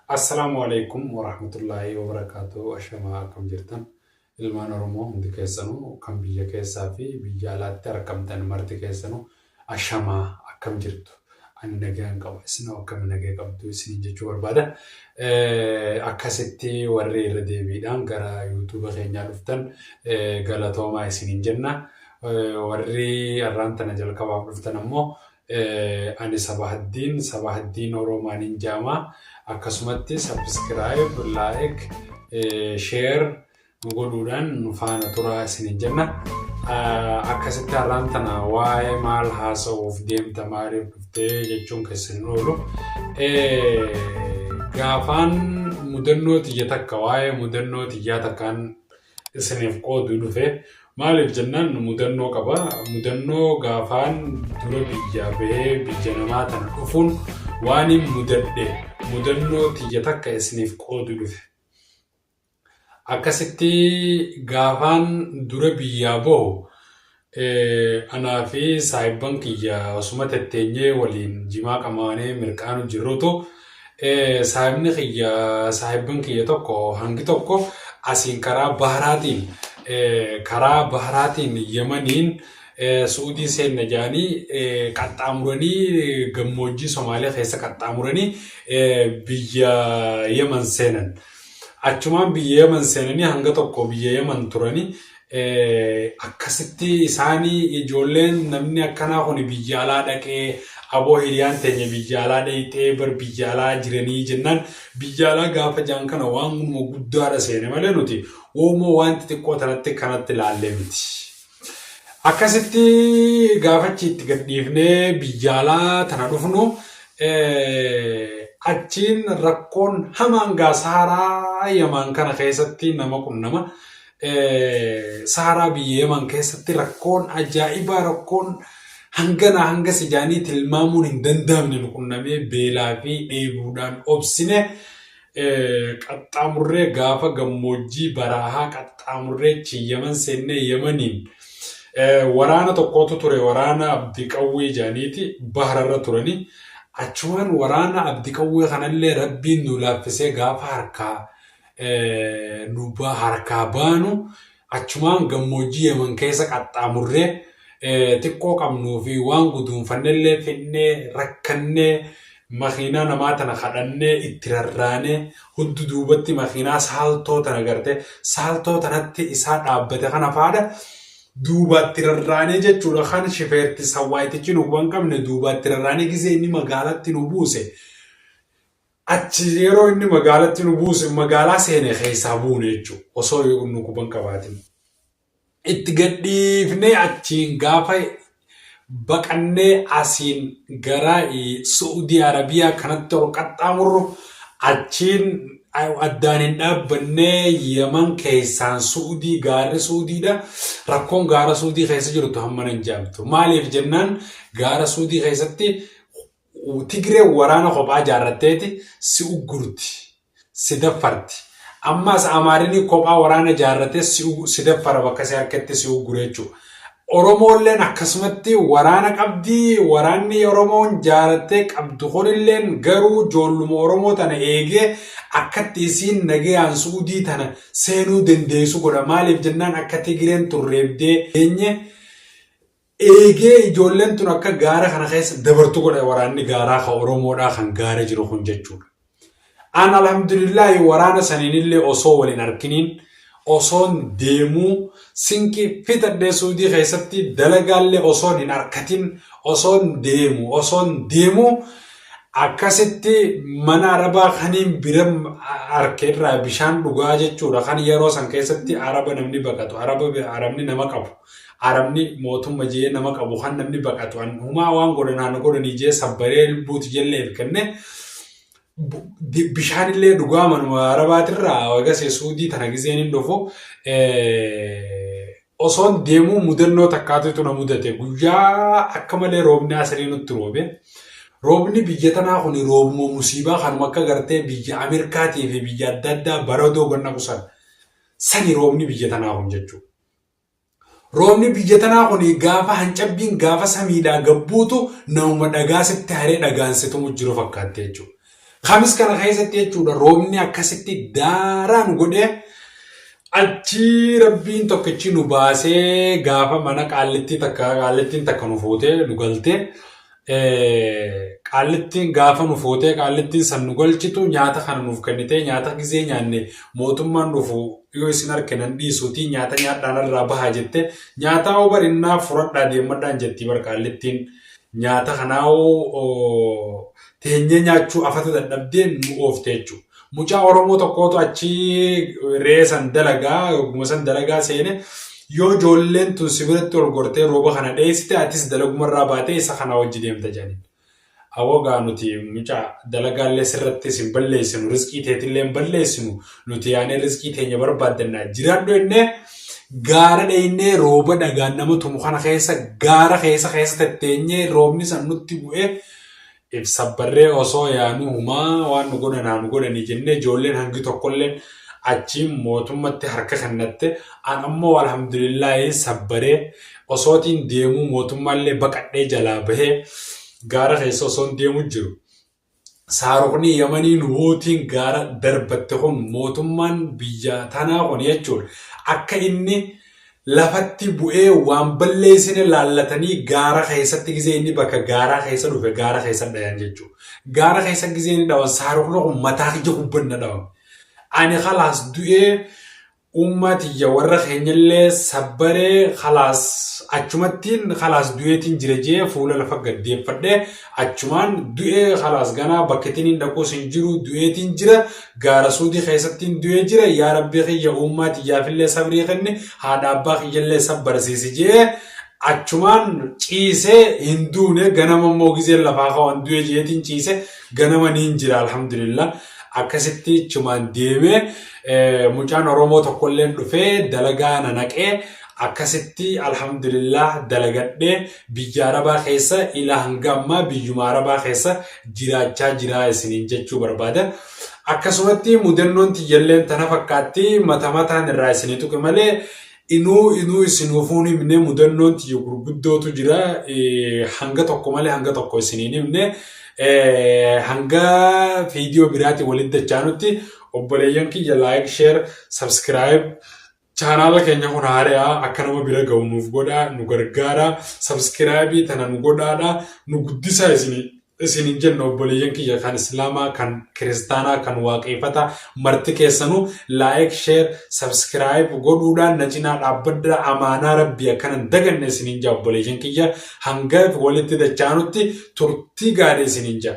Assalaamu alaikum warahmatullaahi wabarakaatuh. Ashamaa, akkam jirtan? Ilmaan Oromoo hundi keessanuu, kan biyya keessaa fi biyya alaatti argamtan marti keessanuu, ashamaa, akkam jirtu? Ani nagaan qaba. Isin akkam nagaa qabdu isiniin jechuu barbaada. Akkasitti warri irra deebiidhaan gara YouTube keenyaa dhuftan galatoomaa isiniin jenna. Warri har'aan tana jalqabaaf dhuftan ammoo ani Sabahaddiin, Sabahaddiin Oromaanin jaama. Akkasumatti subscribe, like, share nu godhuudhaan nu faana turaa isiniin jenna. Akkasitti har'aan tana waa'ee maal haasa'uuf deemta, maaliif dhuftee jechuun keessan hin oolu. Gaafaan mudannoo tiyya takka, waa'ee mudannoo tiyyaa takkaan isiniif qooduu dhufe. Maaliif jennaan mudannoo qaba. Mudannoo gaafaan dura biyyaa bahee biyya namaa tana dhufuun waan hin mudadhe, mudannoo tiyya takka isiniif qooduu dhufe. Akkasitti gaafaan dura biyyaa bahu anaa fi saahibban kiyya osuma tetteenyee waliin jimaa qamaanee mirqaanu jirrutu saahibni kiyya, saahibban kiyya tokko hangi tokko asiin karaa baharaatiin Yemaniin Su'uudii seenna jedhanii qaxxaamuranii, gammoojjii Somaalee keessa qaxxaamuranii biyya Yemen seenan. Achumaan biyya Yemen seenanii hanga tokko biyya Yemen turanii, akkasitti isaanii ijoolleen namni akkanaa kun biyya alaa dhaqee, aboo hiriyaan teenya biyya alaa dhayxee bar, biyya alaa jiranii jennaan, biyya alaa gaafa jaan kana waan guddaadha seene malee nuti uumoo waan xixiqqoo tanatti kanatti ilaallee miti. Akkasitti gaafachi itti gadhiifnee biyya alaa tana dhufnu, achiin rakkoon hamaan gaa Saharaa Yamaan kana keessatti nama qunnama. Saharaa biyya Yaman keessatti rakkoon ajaa'ibaa, rakkoon hangana hanga sijaanii tilmaamuun hin danda'amne nu qunnamee, beelaa fi dheebuudhaan obsine qaxxaamurree gaafa gammoojjii baraahaa qaxxaamurree achi Yaman seennee, Yamaniin waraana tokkotu ture, waraana Abdi Qawwee jedhaniiti bahararra turanii. Achumaan waraana Abdi Qawwee kanallee Rabbiin nu laaffisee gaafa harkaa nu harkaa baanu, achumaan gammoojjii Yaman keessa qaxxaamurree xiqqoo qabnuu fi waan guduunfannellee finnee, rakkannee, makiinaa namaa tana kadhannee itti rarraanee, hudduu duubatti makiinaa saaltoo tana garte, saaltoo tanatti isaa dhaabbate kana faadha duubaatti rarraanee jechuudha. Kan shifeerti sawwaayitichi nu quban qabne duubaatti rarraanee gisee inni magaalatti nu buuse, achi yeroo inni magaalatti nu buuse, magaalaa seene keessaa buune jechuudha, osoo nu quban qabaatin. Itti gadhiifnee achiin gaafa baqannee asiin gara Su'udii Arabiyaa kanatti ol qaxxaamurru, achiin addaan hin dhaabbannee Yaman keessaan Su'udii, gaarri Su'udiidha. Rakkoon gaara Su'udii keessa jirtu hammana hin jedhamtu. Maaliif jennaan gaara Su'udii keessatti Tigree waraana kophaa jaarratteeti si uggurti. Si daffarti. Ammas Amaarinii kophaa waraana jaarratee si daffara, bakka si harkatti si uggure jechuudha. Oromoolleen akkasumatti waraana qabdi. Waraanni Oromoon jaarattee qabdu kunilleen garuu ijoolluma Oromoo tana eegee akkatti isiin nagayaan Su'udii tana seenuu dandeessu godha. Maaliif jennaan akka Tigireen turreebdee eenye eegee ijoolleen tun akka gaara kana keessa dabartu godha, waraanni gaaraa kan Oromoodhaa kan gaara jiru kun jechuudha. An alhamdulillahi waraana saniinillee osoo waliin harkiniin osoon deemuu, sinqii fixadhee Suudii keessatti dalagaallee osoon hin harkatin osoon deemu, akkasitti mana arabaa kaniin bira harka irraa bishaan dhugaa jechuudha. Kan yeroo san keessatti araba namni baqatu, araba arabni nama qabu, arabni mootumma jee nama qabu kan namni baqatu, an humaa waan godhan haa godhanii jee sabbaree lubbuuti jellee kenne bishaanillee dhugaa manuma arabaatirraa. Egas Suudii tana gizeen hin dhufu osoon deemuu mudannoo takkaatutu na mudate. Guyyaa akka malee roobni asirii nutti roobe. Roobni biyya tanaa kun roobuma musiibaa kanuma akka gartee biyya Ameerikaatii fi biyya adda addaa baradoo ganna kusan sani roobni biyya tanaa kun jechuudha. Roobni biyya tanaa kun gaafa hancabbiin gaafa samiidhaa gabbuutu namuma dhagaa sitti haree dhagaan si tumu jiru fakkaatti jechuudha. Kamis kana keessatti jechuudha roobni akkasitti daaraa nu godhee achii rabbiin tokkichi nu baasee gaafa mana qaallittii takka qaallittiin takka nu fuutee nu galtee Qaallittiin gaafa nu fuutee qaallittiin san nu galchitu nyaata kana nuuf kennitee nyaata gizee nyaanne mootummaan dhufu yoo isin harke nan dhiisuutii nyaata nyaadhaan irraa bahaa jette nyaataa hoo barinnaa furadhaa deemmadhaan jettii bar qaallittiin nyaata kanaa hoo teenyee nyaachuu afata dadhabdee nu oofte jechuudha. Mucaa Oromoo tokkootu achii re'ee san dalagaa yogguma san dalagaa seene yoo ijoolleen tun si biratti ol gortee rooba kana dheessite atis dalagumarraa baatee isa kana wajji deemta jedhaniin. Awoo gaa nuti mucaa dalagaallee sirrattis hin balleessinu riskii teetillee hin balleessinu nuti yaanee riskii teenya barbaaddanna jiraadhu jennee gaara dheeynee rooba dhagaan nama tumu kana keessa gaara keessa keessa tetteenyee roobni san nutti bu'ee If sabbarree osoo yaanuu humaa waan nu godhan haa nu godhanii jennee ijoolleen hangi tokkolleen achiin mootummatti harka kennatte. An ammoo alhamdulillaahi sabbaree osootiin deemuu mootummaallee baqadhee jalaa bahee gaara keessa osoon deemu jiru. Saarukni Yamaniin huutiin gaara darbatte kun mootummaan biyya tanaa kun jechuudha. Akka inni lafatti bu'ee waan balleessine laallatanii gaara keessatti gizee inni bakka gaaraa keessa dhufe gaara keessa dhayan jechuudha. Gaara keessa gizee inni dhawan saarukni kun mataa kiyya gubban na dhawame. Ani kalaas du'ee ummaa tiyya warra keenyallee sabbaree kalaas achumattiin kalaas du'eetiin jira jee fuula lafa gaddeeffadhee achumaan du'ee kalaas ganaa bakka ittiin dhaquus hin jiru du'eetiin jira Gaara suudii keessattiin du'ee jira yaa rabbii kiyya uummaa tiyyaafillee sabrii kenni haadha abbaa kiyyallee sabbarsiisi jee achumaan ciisee hin duune ganama immoo gizeen lafaa kawan du'e jeetiin ciise ganama niin jira alhamdulillah akkasitti achumaan deemee mucaan oromoo tokkolleen dhufee dalagaa na naqee akkasitti alhamdulillah dalagadhee biyya arabaa keessa ilaa hanga ammaa biyyuma arabaa keessa jiraachaa jiraa isiniin jechuu barbaada. Akkasumatti mudannoon tiyyalleen tana fakkaatti mata mataan irraa isinii tuqe malee inuu inuu isinuufuu hin himne mudannoon tiyya gurguddootu jira hanga tokko malee hanga tokko isiniin himne hanga viidiyoo biraatiin walitti dachaanutti obboleeyyan kiyya like share subscribe Chaanaala keenya kun haari'a akka nama bira ga'u nuuf godhaa nu gargaara sabskiraayibii tana nu godhaadha nu guddisaa isin isinin jenna obboleeyyan kiyya kan islaamaa kan kiristaanaa kan waaqeeffata marti keessanuu laayik sheer sabskiraayib godhuudhaan na cinaa dhaabbadhaa amaanaa rabbii akkanan daganne isinin jaa obboleeyyan kiyya hanga walitti dachaanutti turtii gaarii isinin jaa.